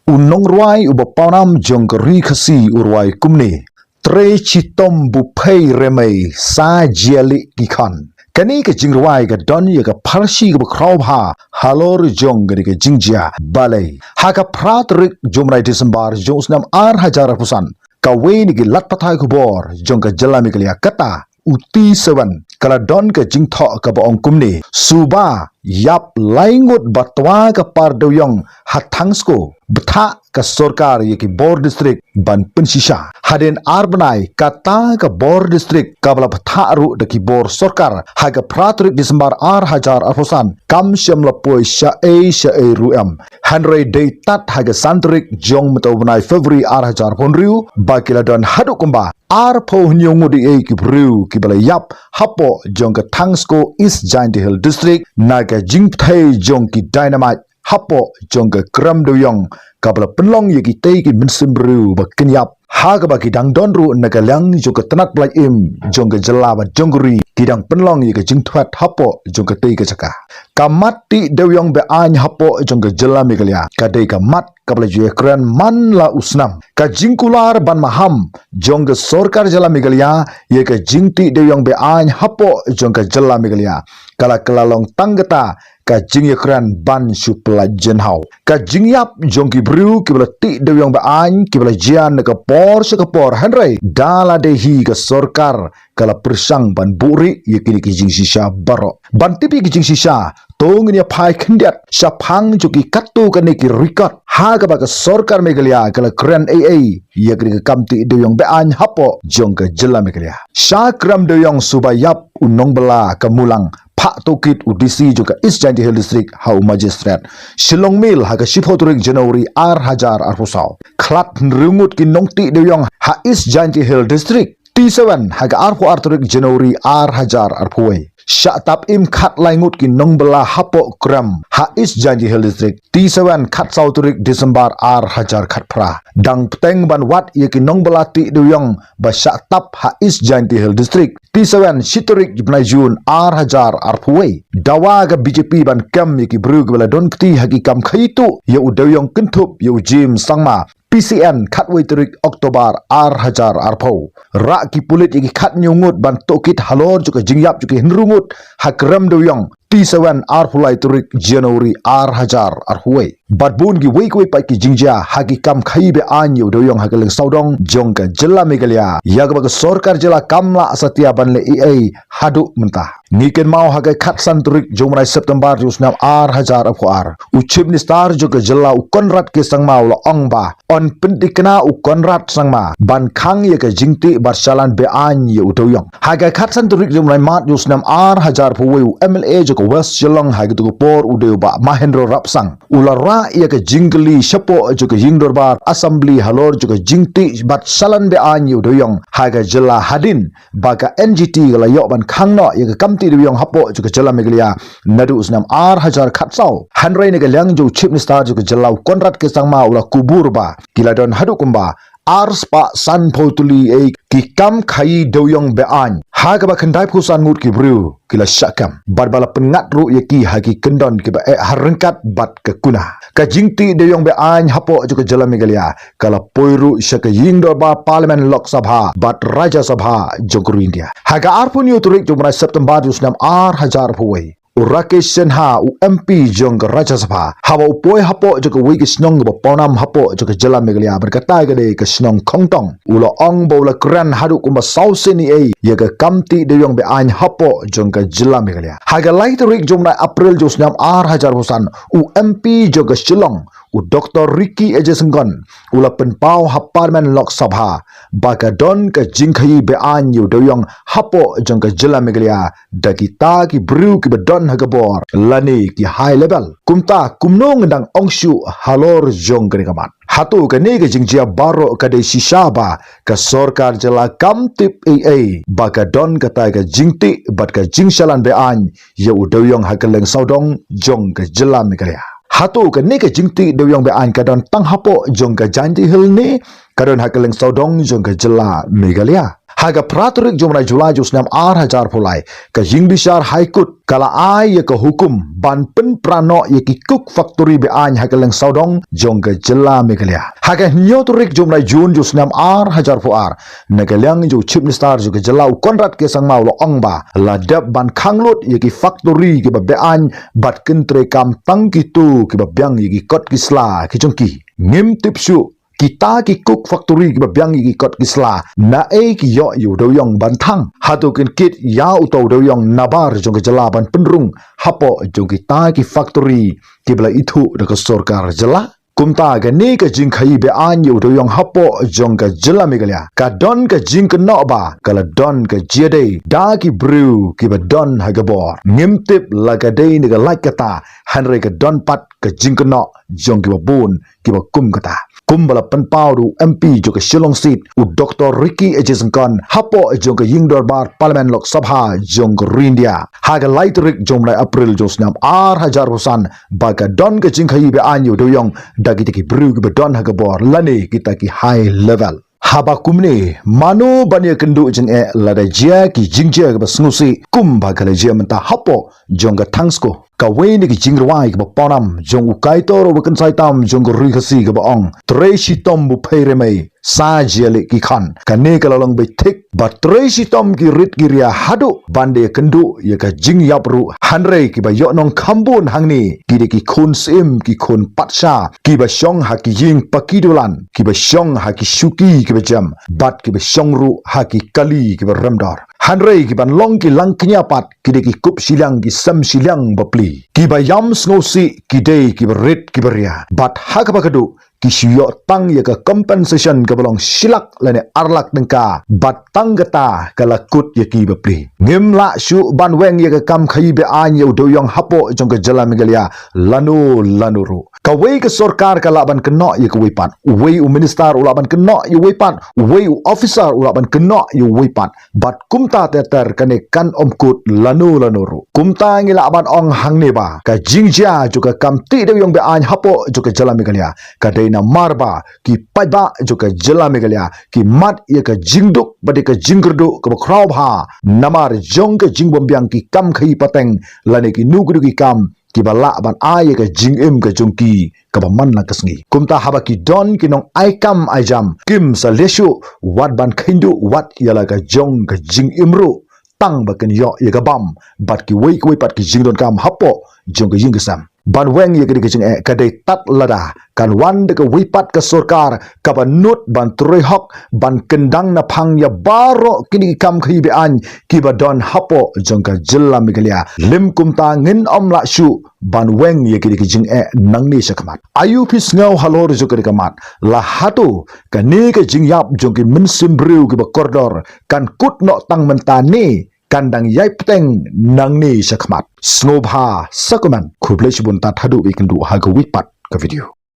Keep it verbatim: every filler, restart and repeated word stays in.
U nongrwai uba pawnam jong ka ri Khasi u rwai kumne: Tre chitom buphei remei sa jiali ki khan. Kane ka jingrwai ka don ïa ka pharshi kaba khraw bha halor jong kane ka jingjia. Balei, ha ka phra tarik jong u bnai December jong u snem ar hajar arphew san, kawei na ki lad pathai khubor jong ka jylla Meghalaya, kata u T Seven, ka la don ka jingthoh kaba ong kumne: Suba ïap lai ngut ba twa ka par dewiong ha Thangsko, bthah ka sorkar ïa ki bor district ban pynshisha. Hadien ar bnai, kata ka bor district kaba la bthah ruh da ki bor sorkar ha ka phra tarik December ar hajar arphew san, kam shym la poi shaei shaei ruh em. Hynrei dei tad ha ka san tarik jong mynta u bnai February ar hajar arphew hynriew ba ki la don haduh kumba arphew hynñiew ngut ïa ki briew kiba la ïap hapoh jong ka Thangsko, East Jaintia Hills District, na ka jingpyrthei jong ki dynamite hapoh jong ka krem dewiong kaba la pynlong ïa kitei ki mynsiem briew ba kin ïap, ha kaba ki dang don ruh na ka liang jong ka tnat pyllait im jong ka jylla bad jong ka ri, ki dang pynlong ïa ka jingthwet hapoh jong katei ka jaka. Ka mat tih dewiong be-aiñ hapoh jong ka jylla Meghalaya ka dei ka mat kaba la ju ïakren man la u snem. Ka jingkular ban maham jong ka sorkar jylla Meghalaya ïa ka jingtih dewiong be-aiñ hapoh jong ka jylla Meghalaya ka la kylla long tang kata ka jingïakren ban shu pyllait jynhaw. Ka jingïap jong ki briew kiba la tih dewiong be-aiñ kiba la jia na ka por sha ka por, hynrei da lade hi ka sorkar ka la pyrshang ban buhrieh ïa kine ki jingshisha baroh. Ban tip ïa ki jingshisha, to ngin ïa phai khyndiat shaphang jong ki katto katne ki record ha kaba ka sorkar Meghalaya ka la kren ei ei ïa kane ka kam tih dewiong be-aiñ hapoh jong ka jylla Meghalaya. Sha krem dewiong suba ïap u nongbylla ka Mulang, phah tohkit u D C jong ka East Jaintia Hills District ha u Magistrate Shillong Mail ha ka shiphew tarik January ar hajar arphew saw. Khlad hynriew ngut ki nongtih dewiong ha East Jaintia Hills District. T Seven ha ka arphew ar tarik January ar hajar arphew wei. Shah tap im khatlai ngut ki nongbylla hapoh krem ha East Jaintia Hills District. T Seven khatsaw tarik December ar hajar khatphra. Dang bteng ban wad ïa ki nongbylla tih dewiong ba shah tap ha East Jaintia Hills District. T Seven shi tarik bnai June ar hajar arphew wei. Dawa ka B J P ban kem ïa ki briew kiba la don kti ha ki kam khaïi tuh ïa u dewiong kynthup ïa u James Sangma. P C N khatwei tarik October ar hajar arphew. Rah ki pulit ïa ki khathynñiew ngut ban tohkit halor jong ka jingïap jong ki hynriew ngut ha krem dewiong. T Seven arphew lai tarik January ar hajar arphew wei. Bad bun kiwei kiwei pat ki jingjia ha ki kam khaïi be-aiñ ïa u dewiong ha ka lyngsawdong jong ka jylla Meghalaya, ïa kaba ka sorkar jylla kam lah satia ban leh ei ei haduh mynta. Ngi kynmaw ha ka khatsan tarik jong u bnai September jong u snem ar hajar arphew ar, u Chief Minister jong ka jylla u Conrad K Sangma u la ong ba yn pynthikna u Conrad Sangma ban khang ïa ka jingtih bad shalan be-aiñ ïa u dewiong. Ha ka khatsan tarik jong u bnai March jong u snem ar hajar arphew wei, u M L A jong ka West Shillong ha katu ka por u dei u Bah Mahendra Rapsang, u la rah ïa ka jingkylli shapoh jong ka ïingdorbar Assembly halor jong ka jingtih bad shalan be-aiñ ïa u dewiong ha ka jylla, hadien ba ka N G T ka la ïoh ban khang noh ïa ka kam tih dewiong hapoh jong ka jylla Meghalaya naduh u snem ar hajar khatsaw. Hynrei na ka liang jong u Chief Minister jong ka jylla u Conrad K Sangma u la kubur ba ki la don haduh kumba ar spah sanphew tylli ei ki kam khaïi dewiong be-aiñ, ha kaba khyndaiphew san ngut ki briew ki la shah kem. Bad ba la pynngat ruh ïa ki ha ki kyndon kiba eh ha ryngkat bad ka kuna. Ka jingtih dewiong be-aiñ hapoh jong ka jylla Meghalaya ka la poi ruh sha ka ïingdorbar Parliament Lok Sabha bad Rajya Sabha jong ka ri India. Ha ka arphew hynñiew tarik jong u bnai September jong u snem ar hajar arphew wei, u Rakesh Sinha, u M P jong ka Rajya Sabha, haba u poi hapoh jong kawei ka shnong kaba pawnam hapoh jong ka jylla Meghalaya, bad kata ka dei ka shnong Khongtong, u la ong ba u la kren haduh kumba saw sien ei ei ïa ka kam tih dewiong be-aiñ hapoh jong ka jylla Meghalaya. Ha ka lai tarik jong u bnai April jong u snem ar hajar arphew san, u M P jong ka Shillong, u Doctor Ricky A J Syngkon, u la pynpaw ha Parliament Lok Sabha ba ka don ka jingkhaïi be-aiñ ïa u dewiong hapoh jong ka jylla Meghalaya da kita ki briew kiba don ha ka bor lane ki high level. Kumta kumno ngi dang ong shuh halor jong kane ka mat? Hato kane ka jingjia baroh ka dei shisha ba ka sorkar jylla kam tip ei ei ba ka don kata ka jingtih bad ka jingshalan be-aiñ ïa u dewiong ha ka lyngsawdong jong ka jylla Meghalaya? Hato kane ka jingtih dewiong be-aiñ ka don tang hapoh jong ka Jaintia Hills ne ka don ha ka lyngsawdong jong ka jylla Meghalaya? Ha ka phra tarik jong u bnai July jong u snem ar hajar arphew lai, ka Ïingbishar High Court ka la ai ïa ka hukum ban pynpra noh ïa ki coke factory be-aiñ ha ka liang sawdong jong ka jylla Meghalaya. Ha ka hynñiew tarik jong u bnai June jong u snem ar hajar arphew ar, na ka liang jong u Chief Minister jong ka jylla u Conrad K Sangma u la ong ba la dep ban khang lut ïa ki factory kiba be-aiñ bad kyntrei kam tang kito kiba biang ïa ki kot ki sla ki jong ki. Ngim tip shuh kita ki coke factory kiba biang ïa ki kot ki sla naei ki ïoh ïa u dewiong ban thang. Hato kin kit ïa uto u dewiong nabar jong ka jylla ban pynrung hapoh jong kita ki factory kiba la ithuh da ka sorkar jylla? Kumta kane ka jingkhaïi be-aiñ ïa u dewiong hapoh jong ka jylla Meghalaya ka don ka jingkynnoh ba ka la don ka jingïadei da ki briew kiba don ha ka bor. Ngim tip la ka dei na ka lait kata, hynrei ka don pat ka jingkynnoh jong kiba bun kiba kum kata. Kumba la pynpaw da u M P jong ka Shillong seat, u Doctor Ricky A J Syngkon, hapoh jong ka ïing dorbar Parliament Lok Sabha jong ka ri India ha ka lai tarik jong u bnai April jong u snem ar hajar arphew san, ba ka don ka jingkhaïi be-aiñ ïa u dewiong da kita ki briew kiba don ha ka bor lane kita ki high level. Haba kumne, mano ban ïakynduh jingeh lada jia ki jingjia kiba sngewsih kumba ka la jia mynta hapoh jong ka Thangsku? Kawei na ki jingrwai kiba pawnam jong u kaitor uba kynsai tam jong ka ri Khasi kaba ong, trei shitom bu phei re mei, sa jia leh ki khon. Kane ka la long beit thik ba trei shitom ki rit ki ria haduh ban da ïakynduh ïa ka jingïap ruh, hynrei kiba ïoh nongkham bun hangne ki dei ki khun syiem, ki khun patsha kiba shong ha ki ïing paki dulan, kiba shong ha ki shuki kiba jem, bad kiba shong ruh ha ki kali kiba rem dor. Hynrei ki ban long ki langkñia pat ki dei ki kup shiliang, ki sem shiliang bapli. Kiba ïam sngewsih ki dei kiba rit kiba ria. Bad ha kaba khatduh ki shu ïoh tang ïa ka compensation kaba long shilak lane arlak tyngka, bad tang kata ka la kut ïa ki bapli. Ngim lah shuh ban weng ïa ka kam khaïi be-aiñ ïa u dewiong hapoh jong ka jylla Meghalaya lano lano ruh. Kawei ka sorkar ka lah ban kynnoh ïa kawei pat, uwei u minister u lah ban kynnoh ïa uwei pat, uwei u officer u lah ban kynnoh ïa uwei pat. Bad kumta ter ter kane kan ym kut lano lano ruh. Kumta ngi lah ban ong hangne ba ka jingjia jong ka kam tih dewiong be-aiñ hapoh jong ka jylla Meghalaya ka dei namar ba ki paidbah jong ka jylla Meghalaya ki mad ïa ka jingduk bad ïa ka jingkyrduh kaba khraw bha namar jong ka jingbymbiang ki kam khaïi pateng lane kino kino ki kam kiba lah ban ai ïa ka jingim ka jong ki kaba man la ka sngi. Kumta haba ki don ki nongai kam ai jam, kim sa leh shuh wat ban kheiñ duh wat ïa la ka jong ka jingim ruh, tang ba kin ïoh ïa ka bam bad kiwei kiwei pat ki jingdonkam hapoh jong ka ïing ka sem. Ban weng ïa ka dei ka jingeh ka dei tad lada kan wan da kawei pat ka sorkar kaba nud ban trei hok, ban kyndang naphang ïa baroh kine ki kam khaïi be-aiñ kiba don hapoh jong ka jylla Meghalaya. Lym kumta ngin ym lah shuh ban weng ïa kine ki jingeh nangne shakhmat. Aïu phi sngew halor jong kane ka mat? La hato kane ka jingïap jong ki mynsiem briew kiba kordor kan kut noh tang mynta ne kan dang ïai bteng nangne shakhmat? Sngewbha sa comment. Khublei shibun, tad haduh ba ïakynduh ha kawei pat ka video.